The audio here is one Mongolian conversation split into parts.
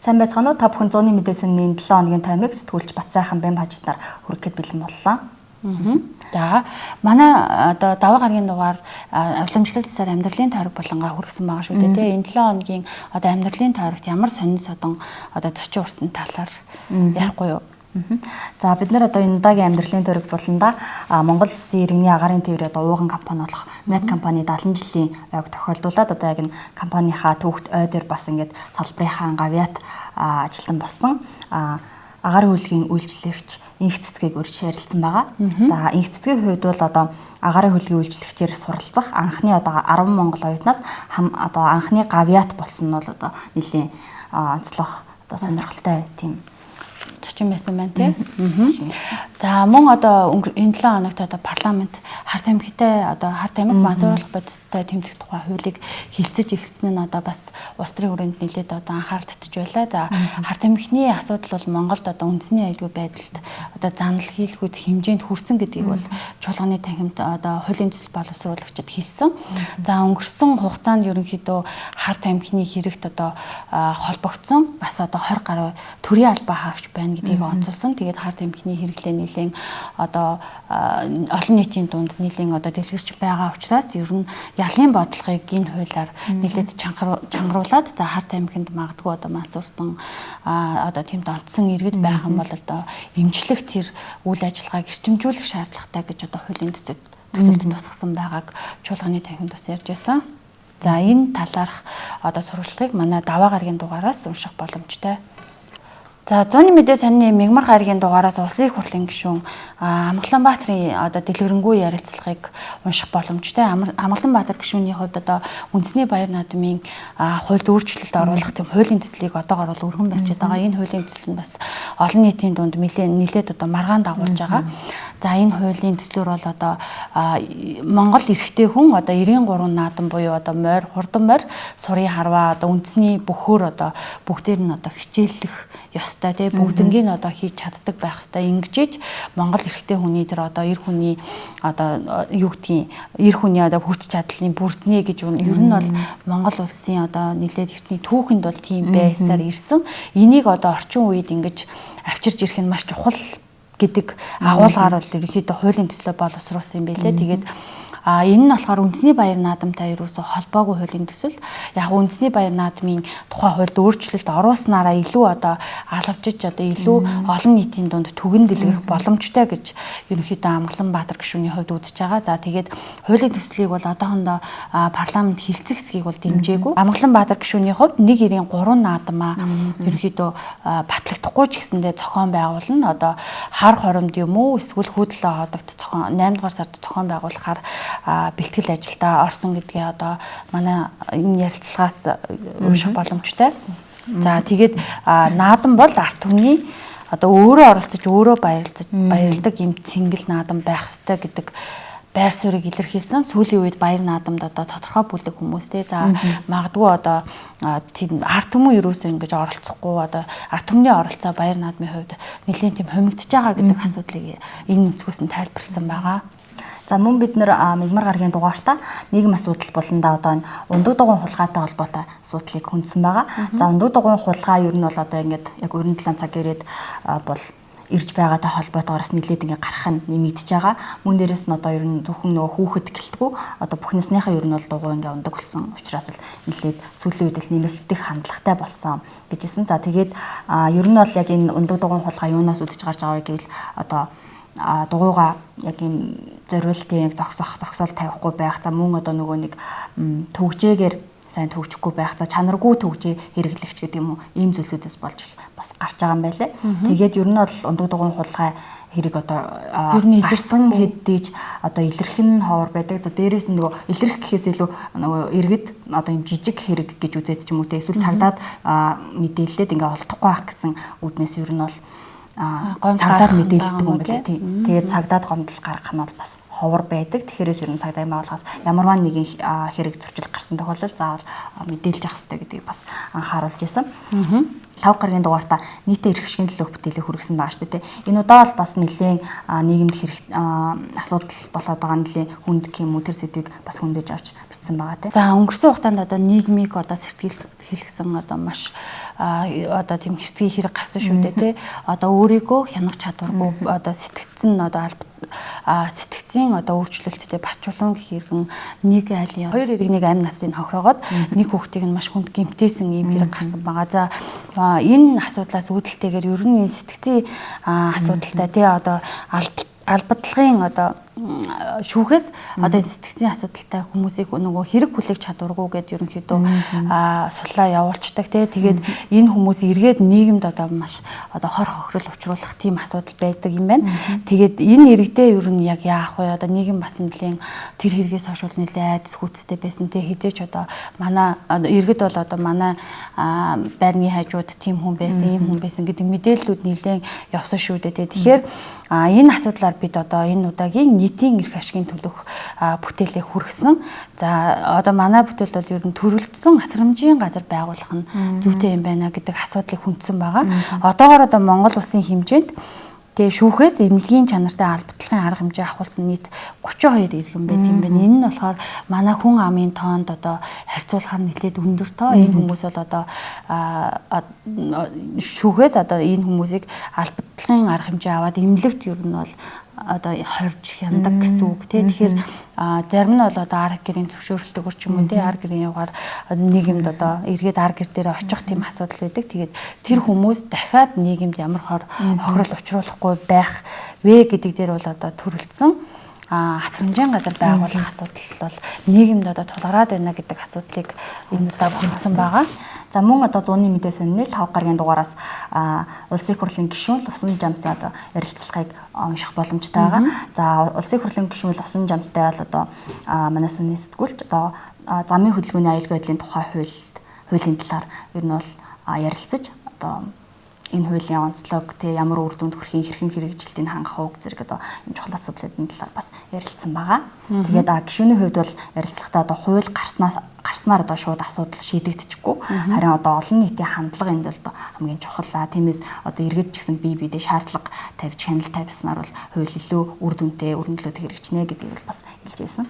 Сайн байцгаана уу? Та бүхэн зууны мэдээ сүнний 7 хоногийн таймыг сэтгүүлч Батсайхан Бэм хажид нар хүргэхэд бэлэн боллоо. За манай одоо даваа гарагийн дугаар уламжлал ёсоор амьдралын тойрог болонгаа хүргэсэн байгаа шүү дээ, тийм. Энэ 7 хоногийн одоо амьдралын тойрогт ямар сонин содон одоо зочин урсан талаар ярихгүй юу? За бид нар одоо энэ удаагийн амьдралын тойрог буланда Монгол Улсын иргэний агаарын тээврийн одоо ууган компани болох Мед компани 70 жилийн ойг тохиолдуулаад одоо яг энэ компанийнхаа түүхт ой дээр бас ингээд салбарынхаа гавьяат ажилтан болсон агаарын хөлгийн үйлчлэгч инх цэцгийг урьж ярилцсан байгаа. За инх цэцгийн хувьд бол одоо агаарын хөлгийн үйлчлэгчээр суралцах анхны одоо 10 монгол оюутнаас одоо анхны гавьяат болсон нь бол одоо нэлийн онцлог одоо сонирхолтой тийм зочин байсан байна тий. За мөн одоо энэ 7 хоногт одоо парламент хар тамхитай одоо хар тамхи мансууруулах бодистой тэмцэх тухай хуулийг хилцэж эхэлсэн нь одоо бас улс төрийн хүрээнд нэлээд одоо анхаарал татж байлаа. За хар тамхины асуудал бол Монголд одоо үндэсний аюулгүй байдалд одоо занал хийлгүүц хэмжээнд хүрсэн гэдгийг бол чуулганы танхимд одоо хуулийн төсөл боловсруулагчид хэлсэн. За өнгөрсөн хугацаанд ерөнхийдөө хар тамхины хэрэгт одоо холбогдсон бас одоо 20 гаруй төрийн албаа хаагч байна гэдгийг онцолсон. Тэгээд хар тамхины хэрэглээ нэлээд одоо олон нийтийн дунд нэлээд одоо дэлгэрч байгаа учраас ер нь ялын бодлогыг энэ хуулиар нэлээд чангаруулад за хар тамхинд магадгүй одоо мансуурсан одоо тийм донтсон иргэд байх юм бол одоо эмчлэх тэр үйл ажиллагааг эрчимжүүлэх шаардлагатай гэж одоо хуулийн төсөлд тусгасан байгааг чуулганы танхимд бас ярьж байсан. За энэ талаарх одоо сурвалжлагыг манай даваа гарагийн дугаараас унших боломжтой. За зууны мэдээ сонины мегмар гарагийн дугаараас улсын их хурлын гишүүн Амгаланбаатарын одоо дэлгэрэнгүй ярилцлагыг унших боломжтой. Амгаланбаатар гишүүний хувьд одоо үндэсний баяр наадмын хуульд өөрчлөлт оруулах тийм хуулийн төслийг одоогор бол өргөн барьж байгаа. Энэ хуулийн төсөл нь бас олон нийтийн дунд нэлээд одоо маргаан дагуулж байгаа. За энэ хуулийн төслөөр бол одоо Монгол эрэгтэй хүн одоо 93 наадам буюу одоо морь, хурдан морь, сурын харваа одоо үндэсний бөхөөр одоо бүгдээр нь одоо хичээллэх ёстой тий бүгднгийн одоо хийж чаддаг байх ёстой. Ингэж Монгол эрэгтэй хүний тэр одоо эр хүний одоо юу гэдгийг эр хүний одоо хүч чадлын бүрднэ гэж ер нь бол Монгол улсын одоо нэлээд эртний түүхэнд бол тийм байсаар ирсэн. Энийг одоо орчин үед ингэж авчирч ирэх нь маш чухал гэдэг агуулгаар бол ерөнхийдөө хуулийн төслөө боловсруулсан юм байлээ. Тэгээд энэ нь болохоор үндэсний баяр наадамтай ерөөсө холбоогүй хуулийн төсөл. Яг үндэсний баяр наадмын тухай хуульд өөрчлөлт оруулснараа илүү одоо алавжиж одоо илүү олон нийтийн дунд түгэн дэлгэрэх боломжтой гэж ерөнхийдөө Амгаланбаатар гишүүний хувьд үзэж байгаа. За тэгээд хуулийн төслийг бол одоохондоо парламент хилцэх хэсгийг бол дэмжээгүй. Амгаланбаатар гишүүний хувьд 193 наадмаа ерөнхийдөө батлагдахгүй ч гэсэндээ зохион байгуулна. Одоо хар хоромд юм уу эсвэл хүү 7 хотогт зохион 8 дугаар сард зохион байгуулахаар бэлтгэл ажилдаа орсон гэдгээ одоо манай энэ ярилцлагаас унших боломжтой. За тэгээд наадам бол ард түмний одоо өөрөө оролцож өөрөө баярлаж баярладаг юм цэнгэл наадам байх ёстой гэдэг байр суурийг илэрхийлсэн. Сүүлийн үед баяр наадамд одоо тодорхой бүлэг хүмүүс те за магадгүй одоо тийм ард түмэн ерөөсөө ингэж оролцохгүй одоо ард түмний оролцоо баяр наадмын хувьд нэлээд тийм хумигдж байгаа гэдэг асуудлыг энэ өнцгөөс нь тайлбарласан байгаа. За мөн бид нэр мегмар гарагийн дугаартаа нийгэм асуудал буландаа одоо энэ ундаг дугуйн хулгайтай холбоотой асуудлыг хүндсэн байгаа. За ундаг дугуйн хулгай ер нь бол одоо ингээд яг 97 цаг ирээд бол ирж байгаатай холбоотойгоор бас нэлээд ингээ гарах нь нэмэгдэж байгаа. Мөн дээрээс нь одоо ер нь зөвхөн нөгөө хүүхэд гэлтгүү одоо бүх насныхаа ер нь бол дугуй ингээ ундаг болсон учраас л нэлээд сүүлийн үед л нэмэгдэх хандлагатай болсон гэж хэлсэн. За тэгээд ер нь бол яг энэ ундаг дугуйн хулгай юунаас үүдэж гарч байгаа вэ гэвэл одоо дугуйгаа яг юм зориултын яг зогсох зогсоол тавихгүй байх. За мөн одоо нөгөө нэг төгжээгээр сайн төгжихгүй байх. За чанаргүй төгжээ хэрэглэгч гэдэг юм уу ийм зүйлсүүдээс болж бас гарч байгаа юм байлээ. Тэгээд ер нь бол ундаг дугуйн хулгай хэрэг одоо ер нь илэрсэн хэдий одоо илэрх нь ховор байдаг. За дээрээс нь нөгөө илэрх гэхээс илүү нөгөө иргэд одоо юм жижиг хэрэг гэж үзээд ч юм уу те эсвэл цагдаад мэдээллээд ингээ олдохгүй байх гэсэн үүднээс ер нь бол цагдаад мэдээлдэг юм байна тийм. Тэгээд цагдаад гомдол гаргах нь бол бас ховор байдаг. Тэгэхээр ер нь цагдаагийн байгууллагаас ямарваа нэгэн хэрэг зөрчил гарсан тохиолдолд заавал мэдээлж авах хэрэгтэй гэдгийг бас анхааруулж байсан. Лав гарагийн дугаартаа нийтийн эрх ашигын төлөөх бүтээлийг хүргэсэн байгаа шүү дээ. Энэ удаа бол бас нэлээд нийгэмд хэрэг асуудал болоод байгаа нэлээд хүнд гэх юм уу тэр сэдвийг бас хөндөж авч бичсэн байгаа тийм. За өнгөрсөн хугацаанд одоо нийгмийг одоо сэргийлэх хэлсэн одоо маш одоо тийм хэрцгий хэрэг гарсан шүү дээ тий. Одоо өөрийгөө хянах чадваргүй одоо сэтгцэн одоо сэтгцийн одоо өөрчлөлттэй Батчулуун гэх иргэн нэг айлын хоёр иргэнийг амь насыг хохироогоод нэг хүүхдийг нь маш хүнд гэмтээсэн ийм хэрэг гарсан байгаа. За энэ асуудлаас үүдэлтэйгээр ер нь сэтгцийн асуудалтай тий одоо албадлагын одоо шүүхээс одоо сэтгцийн асуудалтай хүмүүсийг нөгөө хэрэг хүлээх чадваргүй гэдээ ерөнхийдөө суллаа явуулцдаг тий. Тэгээд энэ хүмүүс эргээд нийгэмд одоо маш одоо хор хохирол учруулах тийм асуудал байдаг юм байна. Тэгээд энэ иргэдээ ер нь яг яах вэ? Одоо нийгэм бас нэлийн тэр хэрэгээс хойш бол нэлээд айдас хүүцтэй байсан тий. Хизээч одоо манай иргэд бол одоо манай байрны хажууд тийм хүн байсан, ийм хүн байсан гэдэг мэдээллүүд нэлээд явсан шүү дээ тий. Тэгэхээр энэ асуудлаар бид одоо энэ удаагийн нийтийн эрх ашигын төлөх бүтээлээ хүргэсэн. За одоо манай бүтээл бол ер нь төрөлдсөн асрамжийн газар байгуулах нь зүйтэй юм байна гэдэг асуудлыг хүндсэн байгаа. Одоогоор одоо Монгол улсын хэмжээнд тэгээ шүүхээс эмнэлгийн чанартай албадлагын арга хэмжээ авахулсан нийт 32 иргэн байт юм байна. Энэ нь болохоор манай хүн амын тоонд одоо харьцуулахаар нэлээд өндөр тоо. Энэ хүмүүс бол одоо шүүхээс одоо энэ хүмүүсийг албадлагын арга хэмжээ аваад эмнэлэгт ер нь бол одоо хорж хяндаг гэсэн үг тий. Тэгэхээр зарим нь бол одоо ар гэрийн зөвшөөрөлтөөр ч юм уу тий ар гэрийн югаар нийгэмд одоо эргээд ар гэр дээр очих тийм асуудал байдаг. Тэгээд тэр хүмүүс дахиад нийгэмд ямар хор хохирол учруулахгүй байх вэ гэдэг дээр бол одоо төрөлдсөн асрамжийн газар байгуулах асуудал бол нийгэмд одоо тулгараад байна гэдэг асуудлыг энэ удаа хүндсэн байгаа. За мөн одоо зууны мэдээ сонины 5 гарагийн дугаараас Улсын их хурлын гишүүн Лувсан Жамцаа одоо ярилцлагыг унших боломжтой байгаа. За Улсын их хурлын гишүүн Лувсан Жамцтай бол одоо манай сонины сэтгүүлч одоо замын хөдөлгөөний аюулгүй байдлын тухай хуулийн талаар ер нь бол ярилцаж одоо энэ хуулийн онцлог тэ ямар үр дүнд хүрэхин хэрхэн хэрэгжилтийг хангах уу зэрэг одоо энэ чухал асуудлын талаар бас ярилцсан байгаа. Тэгээд гишүүний хувьд бол ярилцлагатаа одоо хууль гарснаар одоо шууд асуудал шийдэгдэчихгүй. Харин одоо олон нийтийн хандлага энд бол одоо хамгийн чухал. Тиймээс одоо иргэд ч гэсэн бие биедээ шаардлага тавьж хяналт тавьснаар бол хууль илүү үр дүнтэй, өрнөлөөд хэрэгжинэ гэдгийг бол бас хэлж байсан.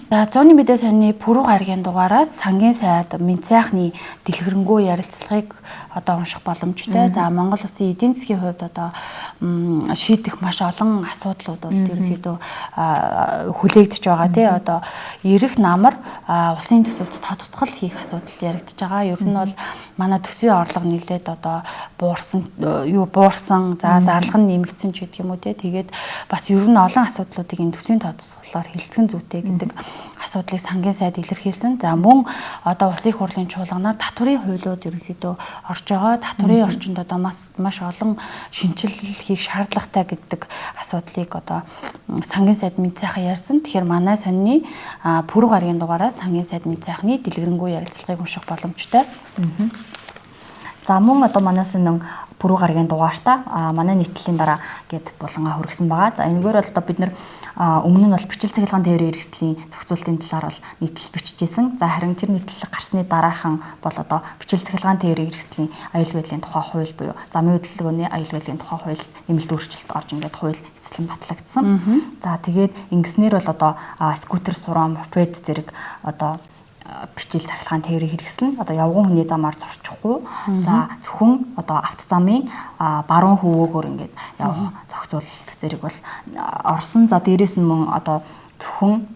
За зууны мэдээ сонины пүрэв гарагийн дугаараас сангийн сайд Минцайхны дэлгэрэнгүй ярилцлагыг одоо унших боломжтой. За Монгол улсын эдийн засгийн хувьд одоо шийдэх маш олон асуудлууд бол ерөнхийдөө хүлээгдэж байгаа тий. Одоо ирэх намар улсын төсөвт тодтгол хийх асуудал яригдж байгаа. Ер нь бол манай төсвийн орлого нэлээд одоо буурсан, за зарлага нь нэмэгдсэн ч гэдэг юм уу тий. Тэгээд бас ер нь олон асуудлуудыг энэ төсвийн тодтголоор хилцэн зүйтэй гэдэг асуудлыг сангийн сайд илэрхийлсэн. За мөн одоо улсын их хурлын чуулганаар татварын хуулиуд ерөнхийдөө орж байгаа. Татварын орчинд одоо маш олон шинэчлэл хийх шаардлагатай гэдэг асуудлыг одоо сангийн сайд Минцайхан ярьсан. Тэгэхээр манай сонины пүрэв гарагийн дугаараас сангийн сайд Минцайхны дэлгэрэнгүй ярилцлагыг унших боломжтой. За мөн одоо манай сонин пүрэв гарагийн дугаартаа манай нийтлэлийн дараа гэд булангаа хүргэсэн байгаа. За энэгээр бол одоо бид нэр өмнө нь бол бичил цахилгаан тээврийн хэрэгслийн зохицуултын талаар бол нийтлэл бичижсэн. За харин тэр нийтлэл гарсны дараахан бол одоо бичил цахилгаан тээврийн хэрэгслийн аюулгүй байдлын тухай хууль буюу замын хөдөлгөөний аюулгүй байдлын тухай хууль нэмэлт өөрчлөлт орж ингээд хууль эцэслэн батлагдсан. За тэгээд ингэснээр бол одоо скутер, суран, мопед зэрэг одоо бичил цахилгаан тээврийн хэрэгсэл нь одоо явган хүний замаар зорчихгүй. За зөвхөн одоо автозамын баруун хөвөөгөөр ингээд явах зохицуулалт зэрэг бол орсон. За дээрээс нь мөн одоо зөвхөн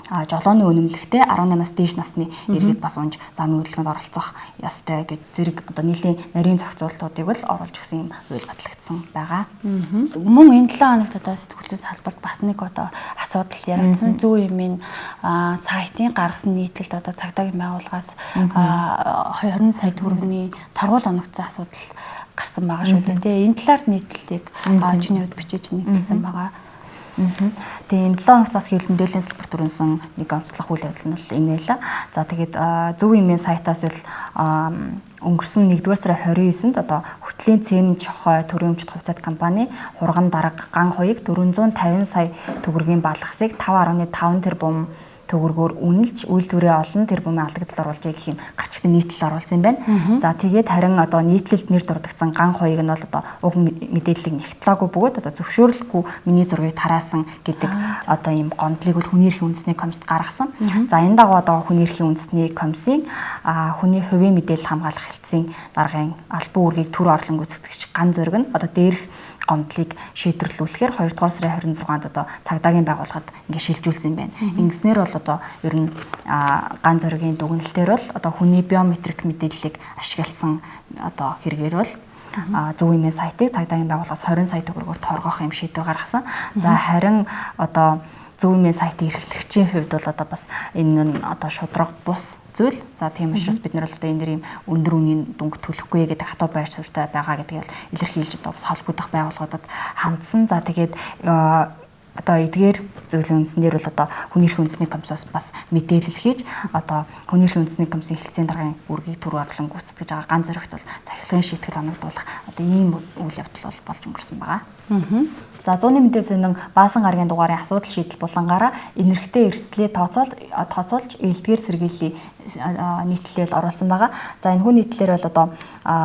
жолооны үнэмлэхтэй 18-аас дээш насны иргэд бас унж замын хөдөлгөөнд оролцох ёстой гэж зэрэг одоо нийлийн нарийн зохицуултуудыг бол оруулж өгсөн юм хууль батлагдсан байгаа. Мөн энэ 7 хоногт одоо сэтгүүл зүйн салбарт бас нэг одоо асуудал яригдсан. Зүү юмын сайтын гаргасан нийтлэлд одоо цагдаагийн байгууллагаас 20 сая төгрөгийн торгуул оногдсон асуудал гарсан байгаа шүү дээ. Тэгээ энэ талаар нийтлэлийг чиний хувьд бичиж нийтлсэн байгаа. Тэгээ энэ 7 хоногт бас хэвлэл мэдээллийн салбарт өрнөсөн нэг онцлог үйл явдал нь бол энэ байлаа. За тэгээд зөв имийн сайтаас бол өнгөрсөн 1-р сарын 29-нд одоо хөтлийн цемент шохой төрийн өмчт хувьцаат компани хурган дарга ган хоёыг 450 сая төгрөгийн балгасыг 5.5 тэрбум төгрөгөөр үнэлж үйлдвэрээ олон тэрбумын алдагдал оруулжээ гэх юм гарчигтай нийтлэл оруулсан юм байна. За тэгээд харин одоо нийтлэлд нэр дурдгдсан ган хоёыг нь бол одоо уг мэдээллийг нэгтлаагүй бөгөөд одоо зөвшөөрлгүй миний зургийг тараасан гэдэг одоо ийм гомдлыг бол хүний эрхийн үндэсний комиссд гаргасан. За энэ дагуу одоо хүний эрхийн үндэсний комиссийн хүний хувийн мэдээлэл хамгаалах хэлтсийн даргын албан үүргийг төр орлон гүйцэтгэгч ган зориг нь одоо дээрх гомдлыг шийдвэрлүүлэхээр 2 дугаар сарын 26-нд одоо цагдаагийн байгууллагад ингээ шилжүүлсэн юм байна. Ингэснээр бол одоо ер нь ган зоригийн дүгнэлтээр бол одоо хүний биометрик мэдээллийг ашигласан одоо хэрэгээр бол зөв имэйл сайтыг цагдаагийн байгууллагаас 20 сая төгрөгөөр торгоох юм шийдвэр гаргасан. За харин одоо зөв имэйл сайтыг эрхлэгчийн хувьд бол одоо бас энэ нь одоо шударга бус зүйл. За тийм учраас бид нар бол одоо энэ дэр ийм өндөр үнийн дүнг төлөхгүй гэдэг хатуу байр суурьтай байгаа гэдгийг илэрхийлж одоо бас холбогдох байгууллагуудад хандсан. За тэгээд одоо эдгээр зүйлийн үндсэн дээр бол одоо хүний эрхийн үндэсний комиссоос бас мэдээлэл хийж одоо хүний эрхийн үндэсний комиссийн хэлтсийн даргын үүргийг түр орлон гүйцэтгэж байгаа ган зоригт бол захирлагын шийтгэл оногдуулах одоо ийм үйл явдал бол болж өнгөрсөн байгаа. За зууны мэдээ сонин баасан гарагийн дугаарын асуудал шийдэл булангаараа энергтэй эрсдлээ тооцоолж элдгээр сэргийллийн нийтлэл оруулсан байгаа. За энэ хүн нийтлэлээр бол одоо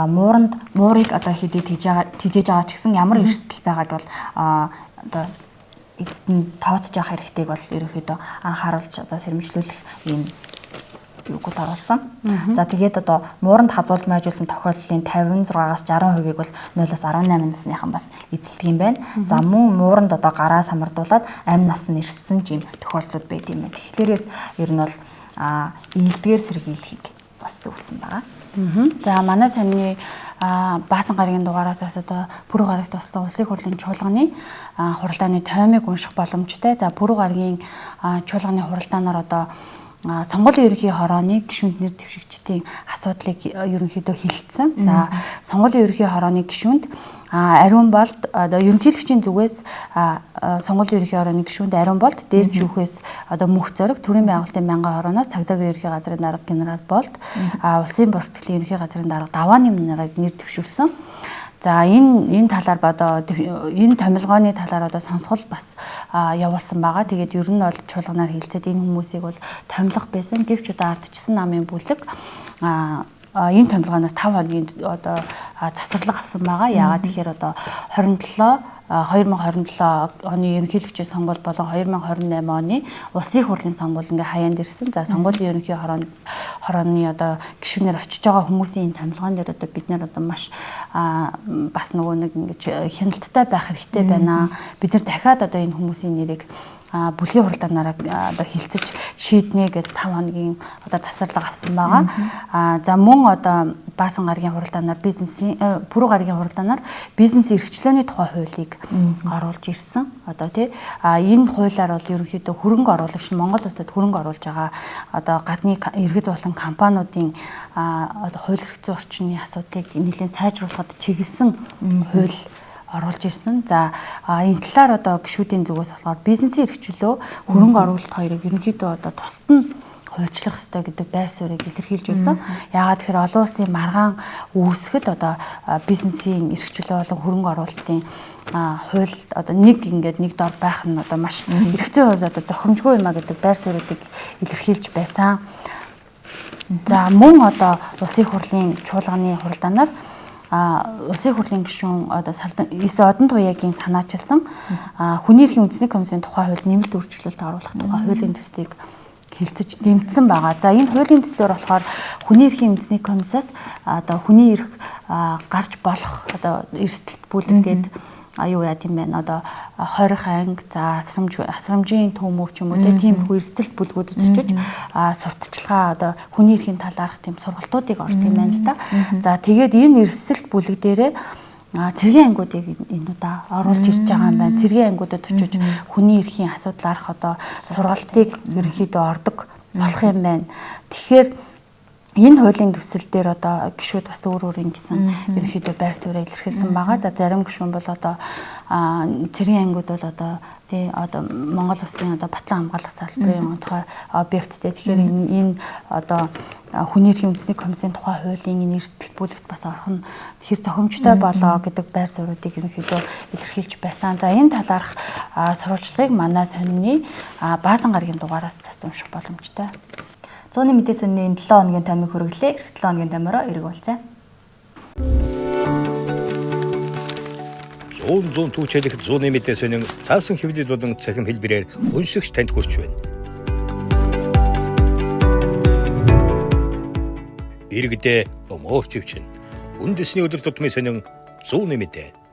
мууранд муурыг одоо хэдий тижээж байгаа ч гэсэн ямар эрсдэл байгааг бол одоо эцэст нь тооцож явах хэрэгтэйг бол ерөнхийдөө анхааруулж одоо сэрэмжлүүлэх ийм юуг бол оруулсан. За тэгээд одоо мууранд хазуулж майжуулсан тохиолдлын 56-аас 60%-ийг бол 0-аас 18 насныхан бас эзэлдэг юм байна. За мөн мууранд одоо гараа самардуулаад амь нас нь эрсдсэн ч юм тохиолдлууд байд юм байна. Тэгэхээр ер нь бол ийдгээр сэргийлэхийг бас зөвлөсөн байгаа. За манай санны баасан гарагийн дугаараас бас одоо Пүрэв гарагт болсон улсын хурлын чуулганы хуралдааны тоймыг унших боломжтой. За Пүрэв гарагийн чуулганы хуралдаанаар одоо сонгуулийн ерөнхий хорооны гишүүнд нэр дэвшигчдийн асуудлыг ерөнхийдөө хилдсэн. За сонгуулийн ерөнхий хорооны гишүүнд ариун болд одоо ерөнхийлөгчийн зүгээс сонгуулийн ерөнхий хорооны гишүүнд ариун болд дээд шүүхээс одоо мөнх зориг төрийн байгуулалтын мянган хорооноос цагдаагийн ерөнхий газрын дарга генерал болд улсын бүртгэлийн ерөнхий газрын дарга давааны нарыг нэр дэвшүүлсэн. За энэ талаар одоо энэ томилгооны талаар одоо сонсгол бас явуулсан байгаа. Тэгээд ер нь бол чуулганаар хилцээд энэ хүмүүсийг бол томилох байсан. Гэвч одоо ардчилсан намын бүлэг энэ томилгооноос 5 хоногийн одоо завсарлага авсан байгаа. Яагаад тэгэхээр одоо 2027 оны ерөнхийлөгчийн сонгуул болон 2028 оны улсын хурлын сонгуул ингээ хаяанд ирсэн. За сонгуулийн ерөнхий хорооны одоо гишүүнээр очиж байгаа хүмүүсийн энэ томилгоон дээр одоо бид нэр одоо маш бас нөгөө нэг ингэж хяналттай байх хэрэгтэй байна. Бид нар дахиад одоо энэ хүмүүсийн нэрийг бүлгийн хуралдаанаараа одоо хилцэж шийднэ гэж 5 хоногийн одоо завсарлага авсан байгаа. За мөн одоо баасан гарагийн хуралдаанаар бизнесийн Пүрэв гарагийн хуралдаанаар бизнесийн эрхчлөөний тухай хуулийг оруулж ирсэн. Одоо тий энэ хуулиар бол ерөнхийдөө хөрөнгө оруулагч Монгол улсад хөрөнгө оруулж байгаа одоо гадны иргэд болон компаниудын одоо хууль эрх зүйн орчны асуудлыг нэлээд сайжруулахад чиглэсэн хууль оруулж ирсэн. За энэ талаар одоо гишүүдийн зүгээс болохоор бизнесийн эрхчлөө хөрөнгө оруулалт хоёрыг ерөнхийдөө одоо тусад нь хуульчлах ёстой гэдэг байр суурийг илэрхийлж байсан. Яагаад тэгэхээр олон улсын маргаан үүсгэхэд одоо бизнесийн эрхчлөө болон хөрөнгө оруулалтын хууль одоо нэг ингээд нэг дор байх нь одоо маш эрх зүйн хувьд одоо зохимжгүй юм а гэдэг байр суурийг илэрхийлж байсан. За мөн одоо улсын хурлын чуулганы хуралдаанаар улсын хурлын гишүүн одоо Салдан Эс Одон Туяагийн санаачилсан хүний эрхийн үндэсний комиссийн тухай хууль нэмэлт өөрчлөлт оруулах тухай хуулийн төслийг хилцэж дэмжсэн байгаа. За энэ хуулийн төслөөр болохоор хүний эрхийн үндэсний комиссаас одоо хүний эрх гарч болох одоо эрсдэлт бүлэг гээд юу яа тийм бэ? Одоо 20 анги, за асрамжийн төмөв ч юм уу тийм эрсдэлт бүлгүүдэд очиж сурталчилгаа одоо хүний эрхийн талаарх тийм сургалтуудыг ордог юм байна л да. За тэгээд энэ эрсдэлт бүлэг дээрээ цэргийн ангиудыг энэ удаа оруулж ирж байгаа юм байна. Цэргийн ангиудад очиж хүний эрхийн асуудал арах одоо сургалтыг ерөнхийдөө ордог болох юм байна. Тэгэхээр энэ хуулийн төсөл дээр одоо гишүүд бас өөр өөр ингэсэн ерөнхийдөө байр сууриа илэрхийлсэн байгаа. За зарим гишүүн бол одоо цэргийн ангиуд бол одоо тий одоо Монгол улсын одоо батлан хамгаалах салбарын онцгой объекттэй. Тэгэхээр энэ одоо Хүний эрхийн үндэсний комиссийн тухай хуулийн энэ эрсдэл бүлэгт бас орох нь хэр зохимжтой болоо гэдэг байр суурьуудыг ерөнхийдөө илэрхийлж байсан. За энэ талаарх сурвалжлагыг манай сонины Баасан гарагийн дугаараас бас унших боломжтой. Зууны мэдээ сонины энэ 7 хоногийн томыг хүргэлээ. Ирэх 7 хоногийн томороо эрг уулзъя. 100 түүчэлэх зууны мэдээ сонин цаасан хэвлэл болон цахим хэлбэрээр уншигч танд хүрч байна. Иргэдээ өмөөрч өвчин. Үндэсний өдөр тутмын сонин зууны мэдээ.